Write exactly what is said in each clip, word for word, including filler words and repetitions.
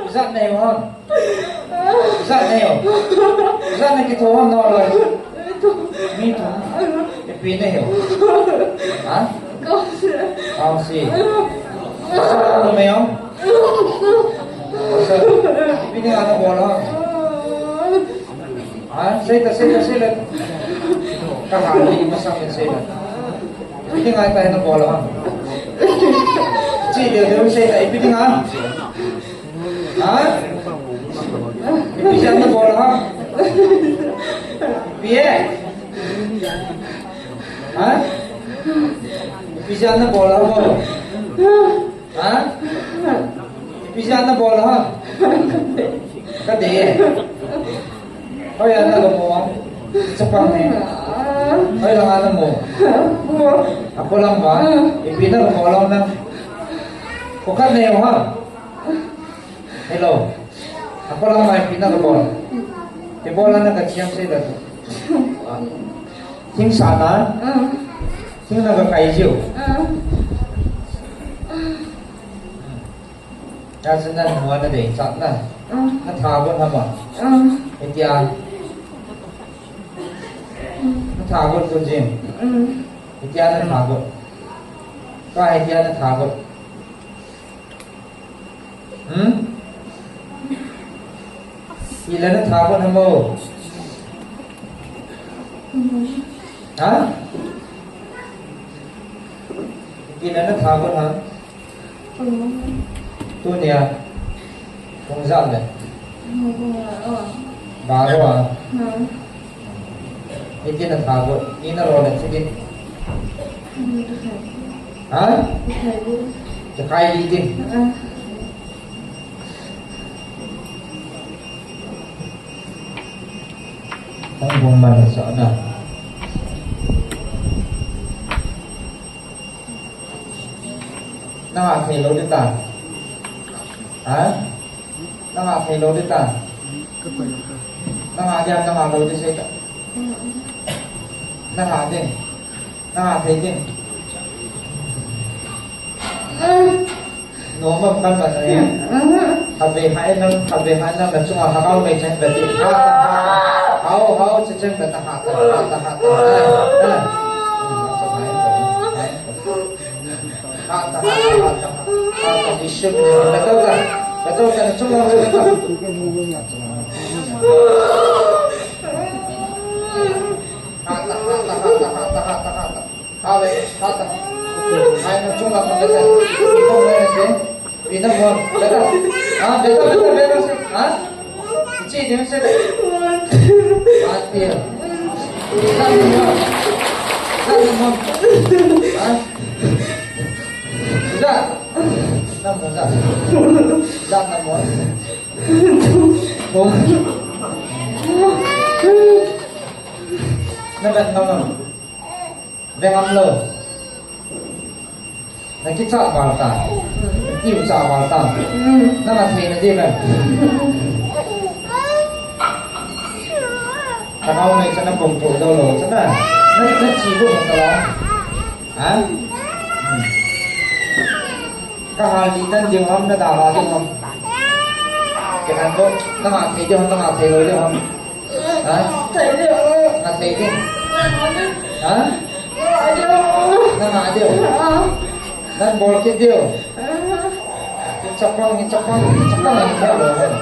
Ijat nahiu ham? Ijat nahiu? Ijat nakitho ham naloi? Mi thum. Ipi nahiu? Ha? Kaose. Kaose. Kaose nahiu? Kaose. Ipi dinga nabol ham? Ha? Seita, seita, seita. Kaha ni masang seita. Ipi dinga itai nabol ham? Chi deu deu seita, ipi dinga? Ha? Ipi jeh a nabol ham? Ipi e? Ha? Ipi jeh a nabol ham? Ha? Ipi jeh a nabol ham? Kadei e. Hoiya nagamu? Chapang ni. Hoilang a namu? Apolang a. Ipi nagamu lang na? Kho khat nahiu ham? Hello. Apolang a ipi nagamu? Ipi bol a nagachi ham seita. Thing sat na? Thing nagakai jiu. Hijeh chun nanu a nadei chat na. Natha got ham a? Hitia. Natha got got jing. Hitia natha got. Ka hitia natha got. Hmm? Ipi le natha got ham o? Ha? Ipi le natha got ham? Tunia. Pung ijat le? Baro a. Iti natha got, ina lo le chidin. Ha? Chakhai li din. Hung bung man sa na. Nanga thei lou ding ta. Ha? Nanga thei lou ding ta. Nanga ding, nanga lou ding sei ta. Nanga ding. Nanga thei ding. Nom am kan ban e. Khatvei hai nang, khatvei hai nang, na chunga lhagao mei chen beti. Ha ta, ha ta. Hao, hao, che chen beta, ha ta, ha ta, ha ta. Ha. Ha ta, ha ta, ha ta, ha ta. Ha ta, Jisu. Beta ta, beta ta, na chunga, beta ta. Ha ta, ha ta, ha ta, ha ta, ha ta, ha ta. Hale, ha ta. Hai na chunga ka beta. Ito mo na ke. Ina mo, beta. Ha, beta, beta, beta. Ha? Chi din se. Ha, tia. Sa ni mo. Sa ni mo. Ha? Sa. Sa mo, sa. Sa na mo. Bom. Na bet na mo. Ve ngam lou. Na kichat val ta. Tiu cha val ta. Na na thei na di ve. Ka nau nei cha na pom to do lo cha na. Na, na chi ko ka la. Ha? Hmm. Ka hal di tan ding ham, na da la ding ham. Ke han ko, na nga thei ding ham, na nga thei lo ding ham. Ha? Thei ding. Nga thei ding. Ha? Nga ding. Na nga ding. Ha? Nan bol kit ding. Chapang, chapang, chapang, chapang.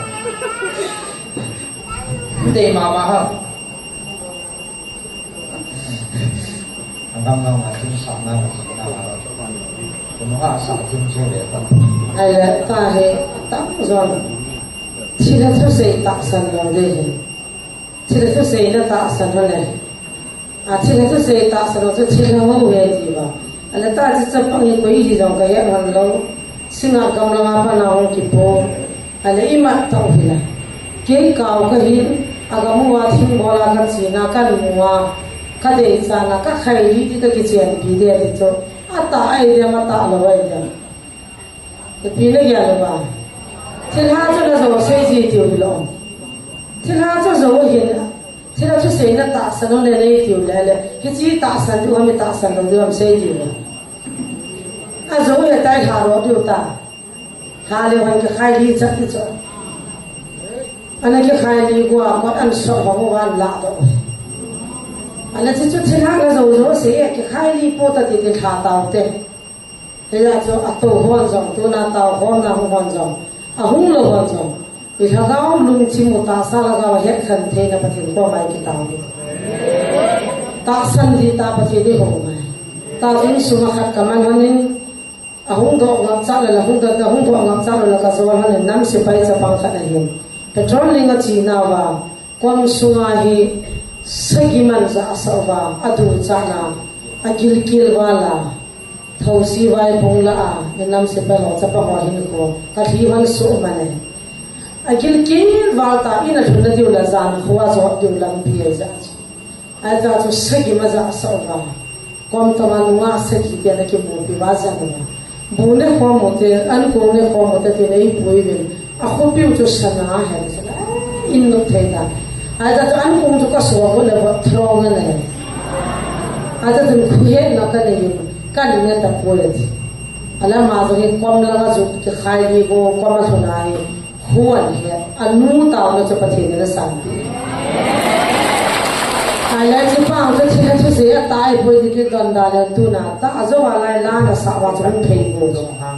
Dei mama ha. Agam nau ma thim sa na ma thim na ma. Kunu ha sa thim chu le ta. Ai le ta he tam zon. Thil a thusei tahsan lo de he. Thil a thusei na tahsan lo le. A thil a thusei tahsan lo chu thil a ho he ti ba. A le ta chi chapang hi koi hi jong ka he hon lo. Singa gamla nga pa na hung kipo. A le i mat tau hi la. Kei kau ka hin, a gam uva thingbola ka china kan mu a, ka dei chana, ka khaili ti ka kichenpi de ti chu. A ta ai de, ma ta lo ai de. Ipi na gel ba. Thilha chu na jo sei ji tiu hi lo. Thilha chu jo hin, thilha chu sei na tahsan o le nei tiu le le. Hichi tahsan diu ham, tahsan lo diu ham sei tiu le. A jo he tai ha ro diu ta. Hale hon kikhai li chat ti chu. Ana kikhai li gua, kot an so hong wan la do. Ana chi chu thilha na jo jo se, kikhai li po ta ti ti tha tau te. Hila chu a to hon jong, tu na tau hon na hon jong. A hung lo hon jong. I lhagao lungthim u tahsa lhagao het khen thei na Pathen ko mai kitao. Tahsan di ta Pathen di ho mai. Ta jin suma khat kaman honin, Ahung doh ngam cha la, hung doh, hung doh ngam cha la ka jol han nam sepai chapang khat ahin. Petrol ling a china uva, kom sunga hi sagi man ja sa uva, a du cha na, a gilkel val a, thosi vai bung la a, nam sepai ho chapang ho hin ko, ka hi van su man e. A gilkel val ta, in a thun na diu la jan, khua jo diu lampi e ja. Aja chu sagi ma ja sa uva. Kom tama nunga sagi te na kimupi va ja na. Bu ne khomu te, an kong ne khomu te te nei pui vin. A khopiu chu sana he sana. In nu thei ta. Aja chu an kong chu ka so ko le va throng na he. Aja chu khu he na ka nei. Kan ne ta ko le. Ala ma jo ni kom la ga ju ki khai ni go kom a so na he. Huan he, anu taona chu Pathen in asanpeh. Ahile chupang chu thil a thusei a tai poi ti kidon da le tuna ta a jo a lai la na sa va chu hung phei go jong ha.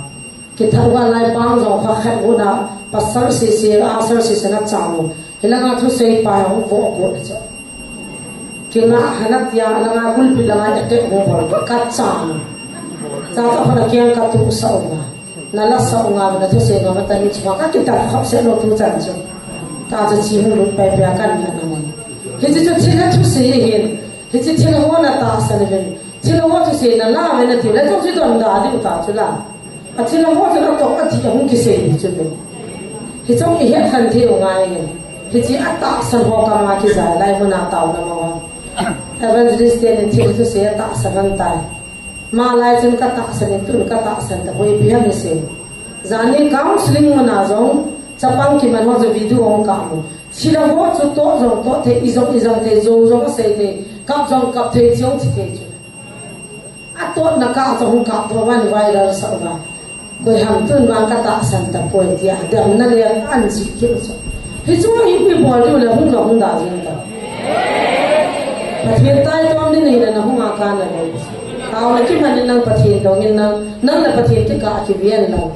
Kithat va lai pang jong kha khat go na pasal sese, asal sese na chang. Hilanga thusei pa hung vo go na chu. Kinga hana tia, langa kulpi langa ete hung bol ka chang. Cha cha khona kiang ka tu sa u nga. Na la sa u nga, na thusei nga mata ni chunga ka kitan khop se lo tu chan chu. Ta chu chi hung lut pai pai kan na na mo. Hichi chu thil a thusei hin. Hichi thil ho na tahsan vin. Thil ho thusei na la ve na ti le chu chi don da di u ta chu la. A thil ho chu na to a ti a hung kisei ni chu le. Hichong i het khan thei u ngai hin. Hichi a tahsan ho ka ma ki zai lai mo na tao na mo. Evangelist te ni thil thusei a tahsan han tai. Malai chun ka tahsan in tun ka tahsan ta poi ipi ham i sei. Jani counseling muna jong chapang kiman ho chu video hung kah mu. Thil a ho chu to jong to thei, i jong i jong thei, jo jong sei thei, kap jong kap thei, chi jong chi thei chu. A totna kah chu hung kap to van viral sa uva. Koi ham tun vang ka tahsan ta poi tia, damna le an chi kit u chu. Hichu hi koi bol diu le hung jong hung da jing ta. Pathen taitom ding hile na hung a ka na le. Tao na kiman in nang Pathen dong in nang, nang na Pathen kikah kiven lang.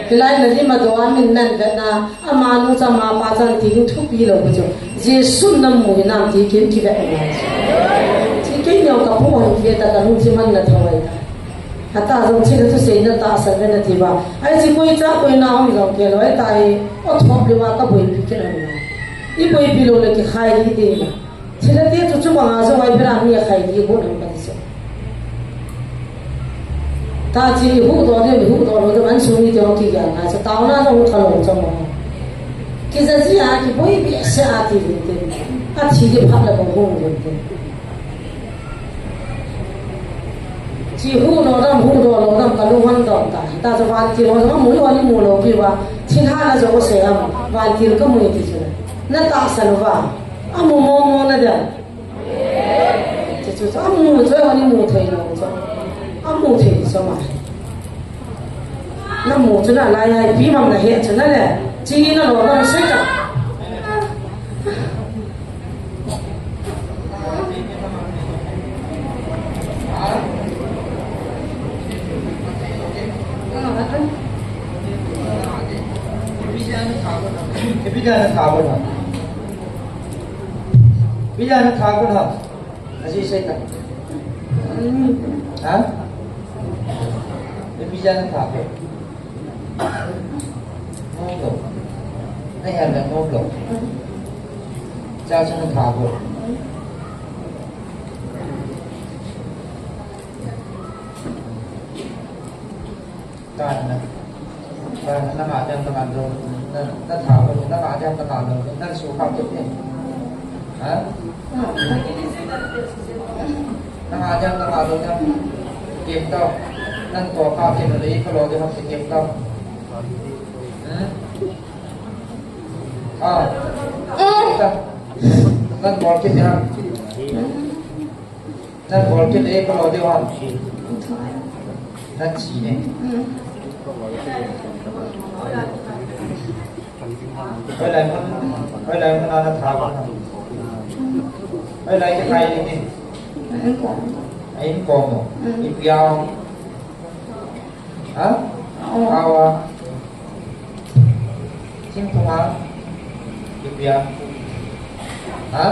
Hilai na lim a do a min nan vet na, ama nu cha ama pa chan ti ding thupi lo bu chu. Jesu nam mu hi nam ti kin kivet na. Chi kei neo ka pu han kive ta ka lungthim man na thawai ta. Ata jong thil a thusei na tahsan ve na ti ba. Ai chi koi cha koi na hom jong kei loi ta hi, o thop le wa ka boipi kei loi na. I boipi lo le kikhai di de na. Thil a te chu chu banga jong ai bera mi a khai di ko na ka so. Ta chi hu do de, hu do lo de, man su mi de o ki ga na. Sa ta na jong ka lo cha mo. Ki ja ji a ki boipi se a ti de. A thi de pha la ko hung de. Chi hu lo dam, hu lo lo dam, ka lung hon dam ta. Ta chu vantil ho, mu lo ni mu lo pi va. Thil ha na jo ko se am, vantil ka mu ti chu. Na tahsan va. A mu mo mo na da. Chi Chu chu amu chu ani mu thei lo chu. Amu thei chu ma. Na mu chu na lai ai pi mam na he chu na le. Chi na lo na sei ka. Kibijana tha ko na. Kibijana tha ko na. Aji sei ta. Ha? Kibijana tha ko. Nom lo. Na hel na nom lo. Cha cha na tha ko. Kana. Kana, nanga jam nanga lo, na, na tha ko, nanga jam nanga lo, na su kham tu ni. Ha? Nanga jam nanga lo, na. Kim tau. Nan ko ka kim le, ko lo de ha kim tau. Hmm? Ah. Kim tau. Nan ko kim ya. Nan bol kit le, ka lo deu ham. Nan chi ne. Hoilai mun, hoilai mun a na tha ko. Hoilai kikhai ding ni. A in kom mo. Ipi a. Ha? Awa. Thingphung a. Ipi a. Ha?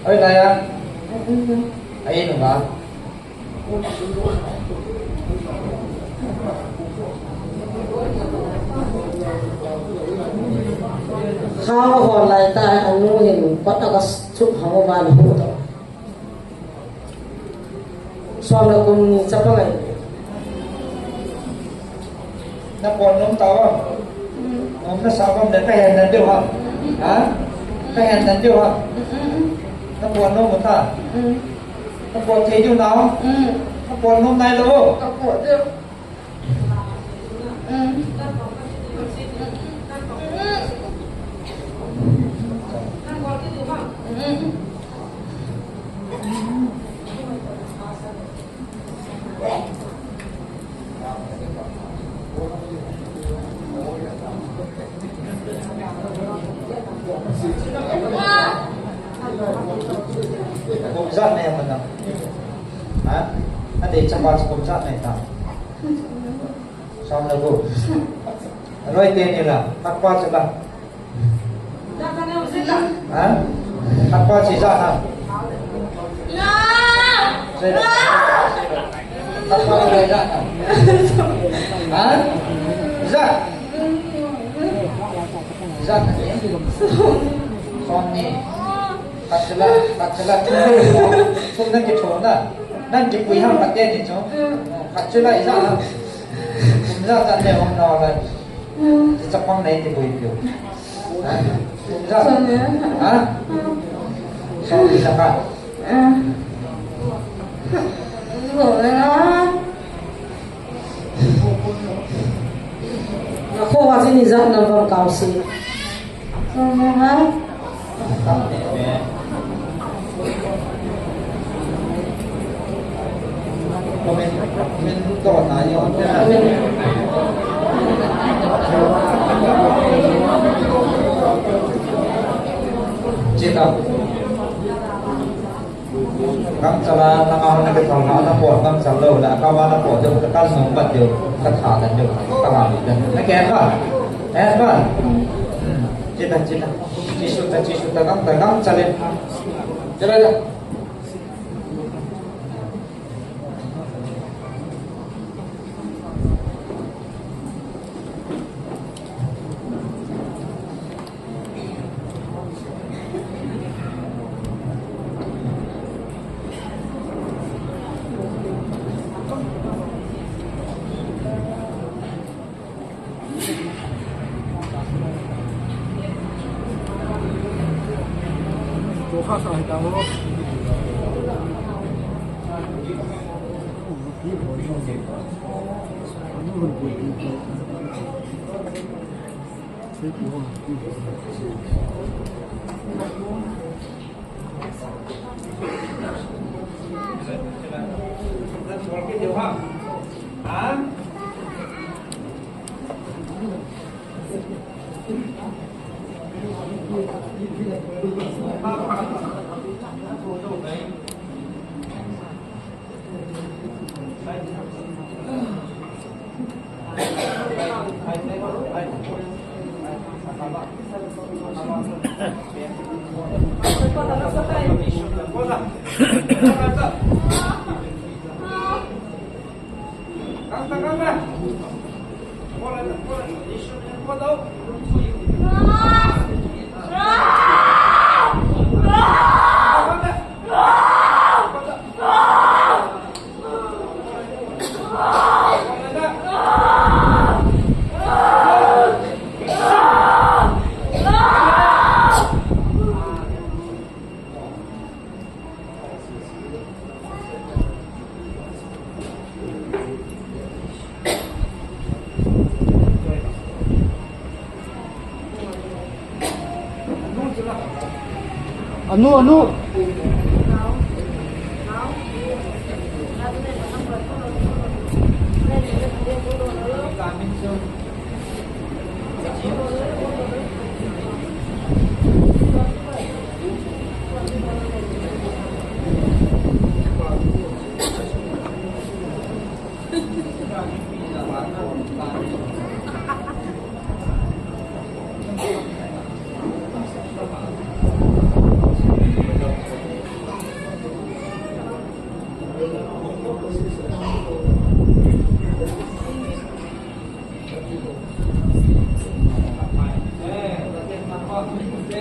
Hoilai a. A in u a. Khao hon lai ta, anu hin kot a ka sup hao va na hu to. Som le kum ni chapang ai. Na pon nom tau am? Nom na sa bam le ka hen nan diu ham? Ha? Ka hen nan diu ham? Na pon nom ta? Na pon thei diu na? Na pon nom nai lo? Ka pon diu. Kum ijat nei mana? Ha? Adei chapa chu kum ijat nei ta? Som le gup. Aloi teni la, khat pa chu la. Ha? Khat pa chu ijat ham? Khat pa chu ijat ham? Ha? Ijat. Ijat. Som ni. Khat chu la, khat chu la. Thum na kitho na. Nan kipui ham khat teni chu. Khat chu la ijat ham? Kum ijat ijat nei um na la. Ti chapang nei ti bui piu. Ha? Kum ijat. Ha? Som ni sa ka. Na kho wa jin ijat na bang kau si. Som ni ha. Chita. Gangchal a, nanga hon na kithal na, na pot gangchal lou le, ka va na pot deu, ka kal nung bat deu, ka tha dan deu, ka va ni dan. Na ke ba? Eh ba? Hmm. Chita, chita. Chisu ta, chisu ta, gang ta, gangchal e. Chita, chita. Anu, anu.